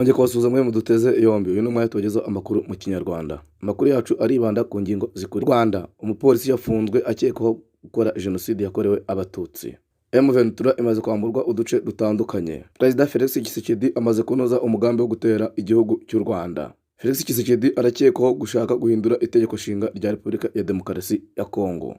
Nongeye kubasuhuza mwe muduteze yombi. Uyu ni umwanya tubagezaho amakuru mu Kinyarwanda. Amakuru yacu aribanda ku ngingo zikurikira: Rwanda, umupolisi yafunzwe akekwaho gukora jenoside yakorewe Abatutsi. M23 imaze kwamburwa uduce dutandukanye. Perezida Felix Tshisekedi amaze kunoza umugambi wo gutera igihugu cy'u Rwanda. Felix Tshisekedi arakekwaho gushaka guhindura itegeko nshinga rya Repubulika ya Demokarasi ya Kongo.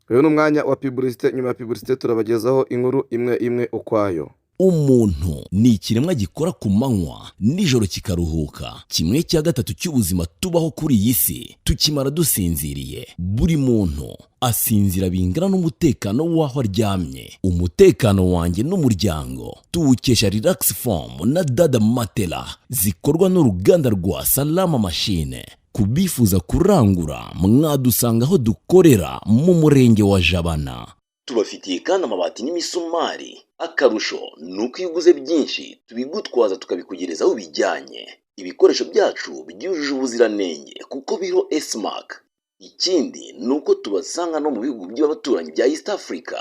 Uyu ni umwanya wa publicité. Nyuma ya publicité turabagezaho inkuru imwe imwe ukwayo. Umuntu ni ikiremwa gikora ku manywa, nijoro kikaruhuka. Kimwe cya gatatu cy'ubuzima tubaho kuri iyi si tukimara dusinziriye. Buri muntu asinzira bingana n'umutekano w'aho aryamye. Umutekano wanjye n'umuryango tuwukesha Relax Foam na Dada Matela zikorwa n'uruganda rwa Salama Machine. Ku bifuza kurangura, mwadusanga aho dukorera mu murenge wa Jabana. Tubafitiye kandi amabati n'imisumari. Akarusho ni uko iyo uguze byinshi tubigutwaza, tukabikugereza aho ubijyanye. Ibikoresho byacu byujuje ubuziranenge kuko biriho S-Mark. Ikindi ni uko tubasanga no mu bihugu by'abaturanyi bya East Africa.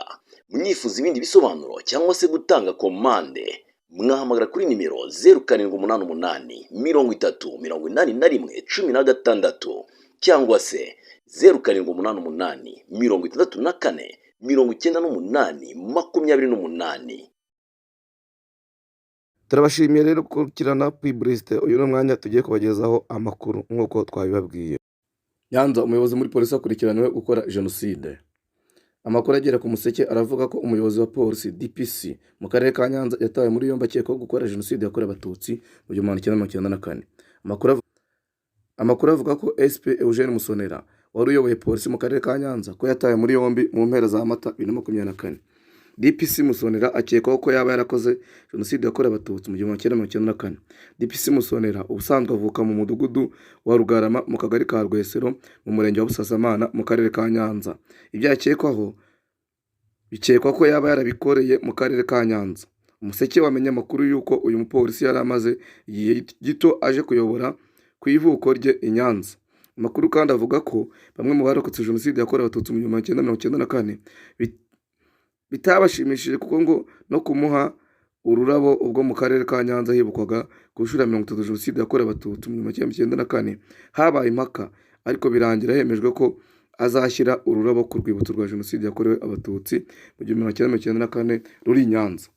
Mwifuza ibindi bisobanuro cyangwa se gutanga komande, mwahamagara kuri nimero 0788 30 81 16 cyangwa se 0788 64 98 28. Turabashimiye rero gukurikirana publicité. Uyu ni umwanya tugiye kubagezaho amakuru nk'uko twabibabwiye. Nyanza, umuyobozi muri polisi akurikiranywe gukora jenoside. Amakuru agera ku Museke aravuga ko umuyobozi wa polisi, DPC, mu karere ka Nyanza yatawe muri yombi akekwaho gukora jenoside yakorewe Abatutsi mu 1994. Amakuru avuga ko SP Eugene Musonera wari uyoboye polisi mu karere ka Nyanza ko yatawe muri yombi mu mpera za Mata 2024. DPC Musonera akekwaho ko yaba yarakoze jenoside yakorewe Abatutsi mu 1994. DPC Musonera ubusanzwe avuka mu mudugudu wa Rugarama, mu kagari ka Rwesero, mu murenge wa Busasamana, mu karere ka Nyanza. Ibyo akekwaho bikekwa ko yaba yarabikoreye mu karere ka Nyanza. Umuseke wamenye amakuru y'uko uyu mupolisi yari amaze igihe gito aje kuyobora ku ivuko rye i Nyanza. Amakuru kandi avuga ko bamwe mu barokotse jenoside yakorewe Abatutsi mu 1994 bitabashimishije, kuko ngo no kumuha ururabo ubwo mu karere ka Nyanza hibukwaga ku nshuro ya 30 jenoside yakorewe Abatutsi mu 1994 habaye impaka, ariko birangira hemejwe ko azashyira ururabo ku rwibutso rwa jenoside yakorewe Abatutsi mu 1994 ruri i Nyanza.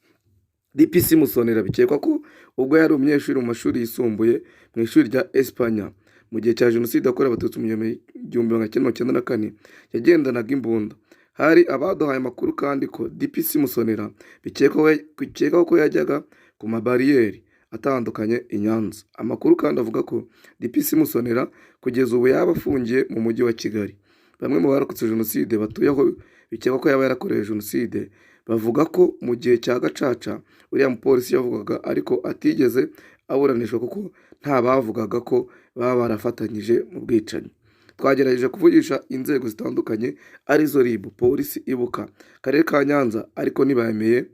DPC Musonera bikekwa ko ubwo yari umunyeshuri mu mashuri yisumbuye mu ishuri rya Espanya mu gihe cya jenoside yakorewe Abatutsi mu 1994 yagendanaga imbunda. Hari abaduhaye amakuru kandi ko DPC Musonera bikekwa ko yajyaga ku mabariyeri atandukanye i Nyanza. Amakuru kandi avuga ko DPC Musonera kugeza ubu yaba afungiye mu mujyi wa Kigali. Bamwe mu barokotse jenoside batuye aho bikekwa ko yaba yarakorewe jenoside bavuga ko mu gihe cya Gacaca uriya mupolisi yavugaga ariko atigeze aburanishwa, kuko nta bavugaga ko baba barafatanyije mu bwicanyi. Twagerageje kuvugisha inzego zitandukanye arizo RIB, polisi, Ibuka, Karere ka Nyanza, ariko ntibemeye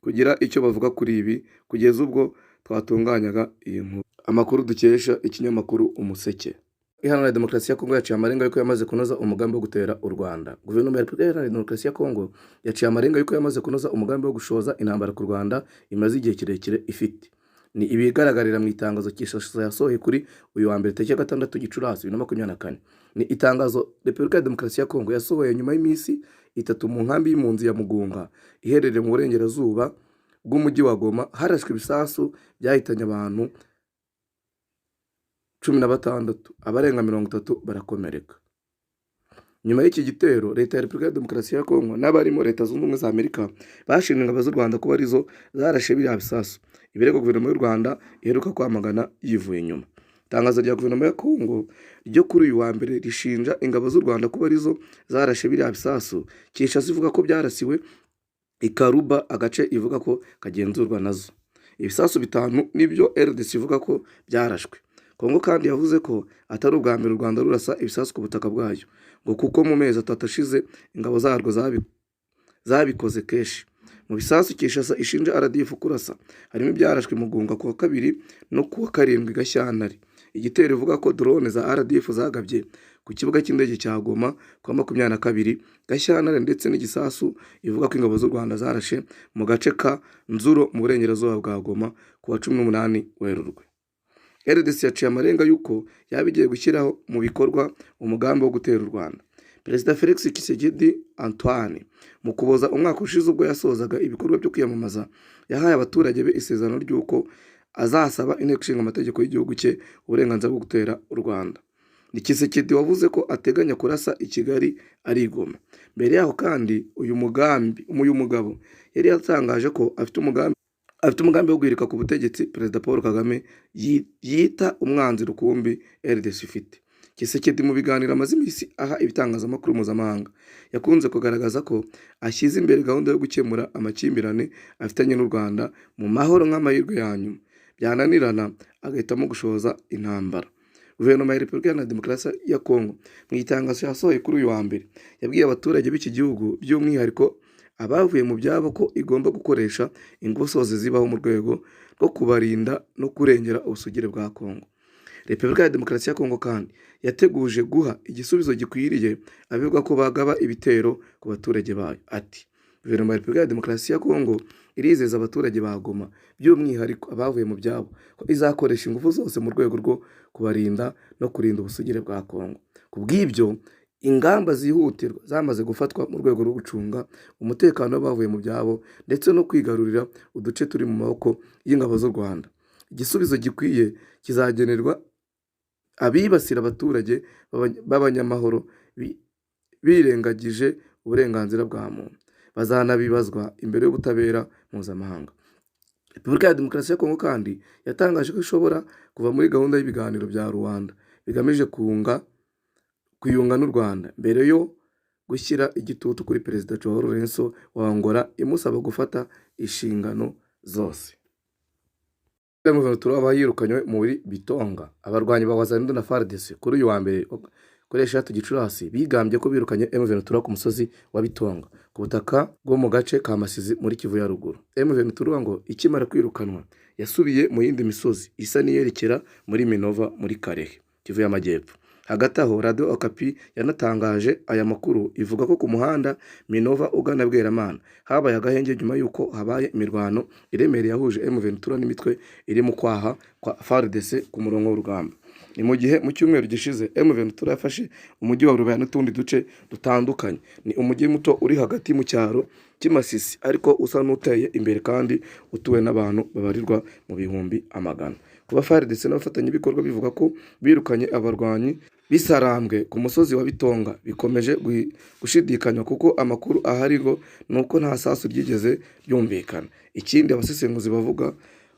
kugira icyo bavuga kuri ibi kugeza ubwo twatunganyaga iyi nkuru. Amakuru dukesha ikinyamakuru Umuseke. Iharanira Demokarasi ya Kongo yaciye amarenga yuko yamaze kunoza umugambi wo gutera u Rwanda. Guverinoma ya Repubulika Iharanira Demokarasi ya Kongo yaciye amarenga yuko yamaze kunoza umugambi wo gushoza intambara ku Rwanda imaze igihe kirekire ifite. Ni ibigaragarira mu itangazo Kinshasa yasohoye kuri uyu wa mbere, tariki ya 6 Gicurasi 2024. Ni itangazo Repubulika ya Demokarasi ya Kongo yasohoye nyuma y'iminsi 3 mu nkambi y'impunzi ya Mugunga iherereye mu burengerazuba bw'umujyi wa Goma harashwe ibisasu byahitanye abantu 16, abarenga 30 barakomereka. Nyuma y'iki gitero, Leta ya Repubulika ya Demokarasi ya Kongo n'abarimo Leta Zunze Ubumwe za Amerika bashinje ingabo z'u Rwanda kuba arizo zarashe biriya bisasu, ibirego guverinoma y'u Rwanda iheruka kwamagana yivuye inyuma. Itangazo rya guverinoma ya Kongo ryo kuri uyu wa mbere rishinja ingabo z'u Rwanda kuba arizo zarashe biriya bisasu. Kinshasa ivuga ko byarasiwe i Karuba, agace ivuga ko kagenzurwa nazo. Ibisasu bitanu nibyo RDC ivuga ko byarashwe. Kongo kandi yavuze ko atari ubwa mbere u Rwanda rurasa ibisasu ku butaka bwayo, ngo kuko mu mezi 3 ashize ingabo zarwo zabikoze kenshi. Mu bisasu Kinshasa ishinja RDF kurasa harimo ibyarashwe Mugunga ku wa kabiri no ku wa 7 Gashyantare. Igitero ivuga ko drone za RDF zagabye ku kibuga cy'indege cya Goma ku wa 22 Gashyantare, ndetse n'igisasu ivuga ko ingabo z'u Rwanda zarashe mu gace ka Nzuro mu burengerazuba bwa Goma ku ku wa 18 Werurwe. RDC yaciye amarenga y'uko yaba igiye gushyiraho mu bikorwa umugambi wo gutera u Rwanda. Perezida Felix Tshisekedi Antoine, mu Kuboza umwaka ushize ubwo yasozaga ibikorwa byo kwiyamamaza, yahaye abaturage be isezerano ry'uko azasaba Inteko Ishinga Amategeko y'igihugu cye uburenganzira bwo gutera u Rwanda. Ni Tshisekedi wavuze ko ateganya kurasa i Kigali ari i Goma. Mbere yaho kandi uyu mugabo yari yatangaje ko afite umugambi wo guhirika ku butegetsi Perezida Paul Kagame yita umwanzi rukumbi RDC ifite. Tshisekedi, mu biganiro amaze iminsi aha ibitangazamakuru mpuzamahanga, yakunze kugaragaza ko ashyize imbere gahunda yo gukemura amakimbirane afitanye n'u Rwanda mu mahoro nk'amahirwe ya nyuma, byananirana agahitamo gushoza intambara. Guverinoma ya Repubulika Iharanira Demokarasi ya Kongo, mu itangazo yasohoye kuri uyu wa mbere, yabwiye abaturage b'iki gihugu, by'umwihariko abavuye mu byabo, ko igomba gukoresha ingufu zose zibaho mu rwego rwo kubarinda no kurengera ubusugire bwa Kongo. Repubulika ya Demokarasi ya Kongo kandi yateguje guha igisubizo gikwiriye abivuga ko bagaba ibitero ku baturage bayo. Ati: "Guverinoma ya Repubulika ya Demokarasi ya Kongo irizeza abaturage ba Goma, by'umwihariko abavuye mu byabo, ko izakoresha ingufu zose mu rwego rwo kubarinda no kurinda ubusugire bwa Kongo. Ku bw'ibyo, ingamba zihutirwa zamaze gufatwa mu rwego rwo gucunga umutekano w'abavuye mu byabo ndetse no kwigarurira uduce turi mu maboko y'ingabo z'u Rwanda. Igisubizo gikwiye kizagenerwa abibasira abaturage b'abanyamahoro birengagije uburenganzira bwa muntu. Bazanabibazwa imbere y'ubutabera mpuzamahanga." Repubulika ya Demokarasi ya Kongo kandi yatangaje ko ishobora kuva muri gahunda y'ibiganiro bya Luanda bigamije kwiyunga n'u Rwanda, mbere yo gushyira igitutu kuri Perezida João Lourenço wa Angola imusaba gufata inshingano zose. Turaba yirukanywe muri Bitonga. Abarwanyi ba Wazalendo na FARDC kuri uyu wa mbere kuri 6 Gicurasi bigambye ko birukanye M23 ku musozi wa Bitonga, ku butaka bwo mu gace ka Masisi muri Kivu ya Ruguru. M23 ngo ikimara kwirukanwa yasubiye mu yindi misozi isa n'iyerekera muri Minova muri Kalehe, Kivu y'Amajyepfo. Hagati aho, Radio Okapi yanatangaje aya makuru, ivuga ko ku muhanda Minova ugana Bweramana habaye agahenge nyuma y'uko habaye imirwano iremereye yahuje M23 n'imitwe iri mu kwaha kwa FARDC ku murongo w'urugamba. Ni mu gihe mu cyumweru gishize M23 yafashe umujyi wa Rubaya n'utundi duce dutandukanye. Ni umujyi muto uri hagati mu cyaro cy'i Masisi, ariko usa n'uteye imbere kandi utuwe n'abantu babarirwa mu bihumbi amagana. Kuba FARDC n'abafatanyabikorwa bivuga ko birukanye abarwanyi bisarambwe ku musozi wa Bitonga bikomeje gushidikanywa, kuko amakuru ahari ngo ni uko nta sasu ryigeze ryumvikana. Ikindi, abasesenguzi bavuga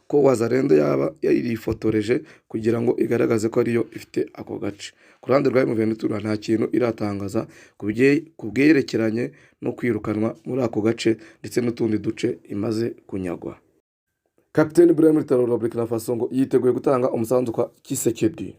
ko Wazalendo yaba yarifotoreje kugira ngo igaragaze ko ariyo ifite ako gace. Ku ruhande rwa M23 nta kintu iratangaza ku byerekeranye no kwirukanwa muri ako gace ndetse n'utundi duce imaze kunyagwa. Kapiteni Ibrahim Traoré wa Burkina Faso ngo yiteguye gutanga umusanzu kwa Tshisekedi.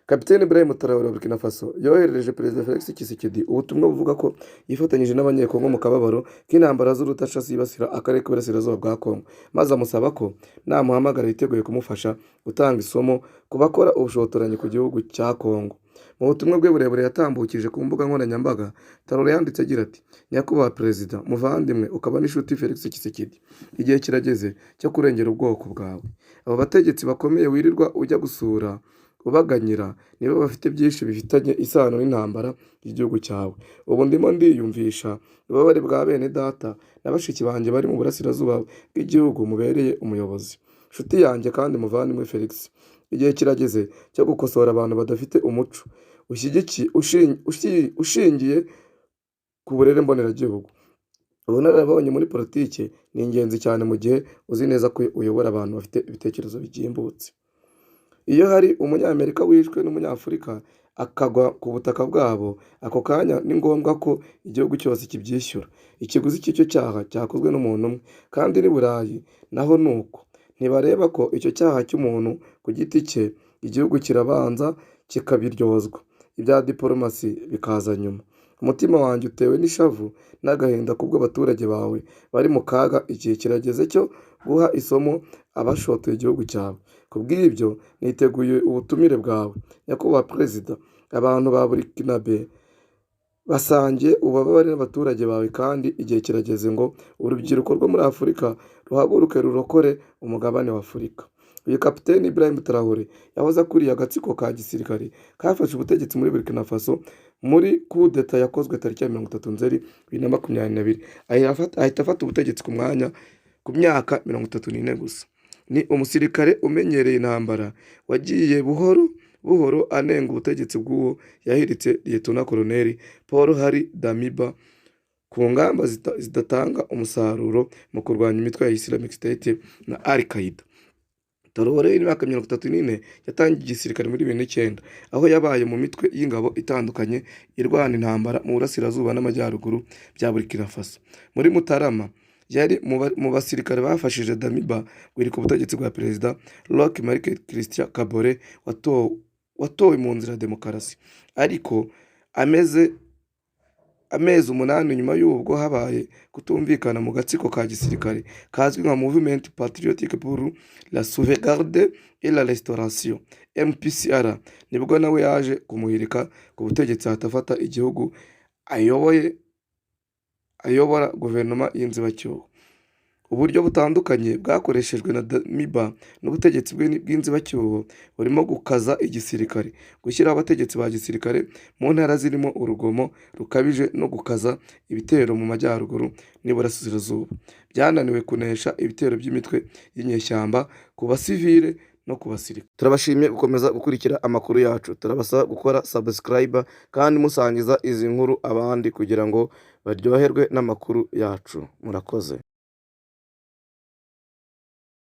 Kapiteni Ibrahim Traoré wa Burkina Faso yoherereje Perezida Felix Tshisekedi ubutumwa buvuga ko yifatanyije n'Abanyekongo mu kababaro k'intambara z'urudaca zibasira akarere k'Iburasirazuba bwa Kongo, maze amusaba ko namuhamagara yiteguye kumufasha gutanga isomo ku bakora ubushotoranyi ku gihugu cya Kongo. Mu butumwa bwe burebure yatambukije ku mbuga nkoranyambaga, Traoré yanditse agira ati: "Nyakubahwa Perezida, muvandimwe ukaba n'inshuti Felix Tshisekedi, igihe kirageze cyo kurengera ubwoko bwawe. Abo bategetsi bakomeye wirirwa ujya gusura ubaganyira nibo bafite byinshi bifitanye isano n'intambara y'igihugu cyawe. Ubu ndimo ndiyumvisha ububabare bwa bene data na bashiki banjye bari mu burasirazuba bw'igihugu mubereye umuyobozi. Nshuti yanjye kandi muvandimwe Felix, igihe kirageze cyo gukosora abantu badafite umuco ushingiye ku burere mboneragihugu. Ubunararibonye muri politiki ni ingenzi cyane mu gihe uzi neza ko uyobora abantu bafite ibitekerezo bigimbutse. Iyo hari Umunyamerika wishwe n'Umunyafurika akagwa ku butaka bwabo, ako kanya ni ngombwa ko igihugu cyose kibyishyura ikiguzi cy'icyo cyaha cyakozwe n'umuntu umwe. Kandi n'i Burayi naho ni uko. Ntibareba ko icyo cyaha cy'umuntu ku giti cye, igihugu kirabanza kikabiryozwa, ibya diporomasi bikaza nyuma. Umutima wanjye utewe n'ishavu n'agahinda kubw'abaturage bawe bari mu kaga. Igihe kirageze cyo guha isomo abashotoye igihugu cyawe. Ku bw'ibyo, niteguye ubutumire bwawe. Nyakubahwa Perezida, abantu ba Burkinabe basangiye ububabare n'abaturage bawe, kandi igihe kirageze ngo urubyiruko rwo muri Afurika ruhaguruke rurokore umugabane wa Afurika. Uyu kapiteni Ibrahim Traore yahoze akuriye agatsiko ka gisirikare kafashe ubutegetsi muri Burkina Faso muri kudeta yakozwe tariki ya 30 Nzeri 2022, ahita afata ubutegetsi ku mwanya ku myaka 34 gusa. Ni umusirikare umenyereye intambara wagiye buhoro buhoro anenga ubutegetsi bw'uwo yahiritse, Liyetona Koloneli Paul Henri Damiba, ku ngamba zidatanga umusaruro mu kurwanya imitwe ya Islamic State na Al Qaeda. Traore w'imyaka 34 yatangiye igisirikare muri 2009, aho yabaye mu mitwe y'ingabo itandukanye irwana intambara mu burasirazuba n'amajyaruguru bya Burkina Faso. Muri Mutarama yari mu basirikare bafashije Damiba guhirika ubutegetsi bwa Perezida Roch Marc Christian Kabore watowe mu nzira ya demokarasi. Ariko amezi 8 nyuma y'ubwo habaye kutumvikana mu gatsiko ka gisirikare kazwi nka Mouvement Patriotique pour la Sauvegarde et la Restauration, MPCR, nibwo nawe yaje kumuhirika ku butegetsi, ahita afata igihugu ayoboye, ayobora guverinoma y'inzibacyuho. Uburyo butandukanye bwakoreshejwe na Damiba n'ubutegetsi bwe bw'inzibacyuho burimo gukaza igisirikare, gushyiraho abategetsi ba gisirikare mu ntara zirimo urugomo rukabije no gukaza ibitero mu majyaruguru n'iburasirazuba, byananiwe kunesha ibitero by'imitwe y'inyeshyamba ku basivile no ku basirikare. Turabashimiye gukomeza gukurikira amakuru yacu. Turabasaba gukora subscribe kandi musangiza izi nkuru abandi kugira ngo baryoherwe n'amakuru yacu. Murakoze.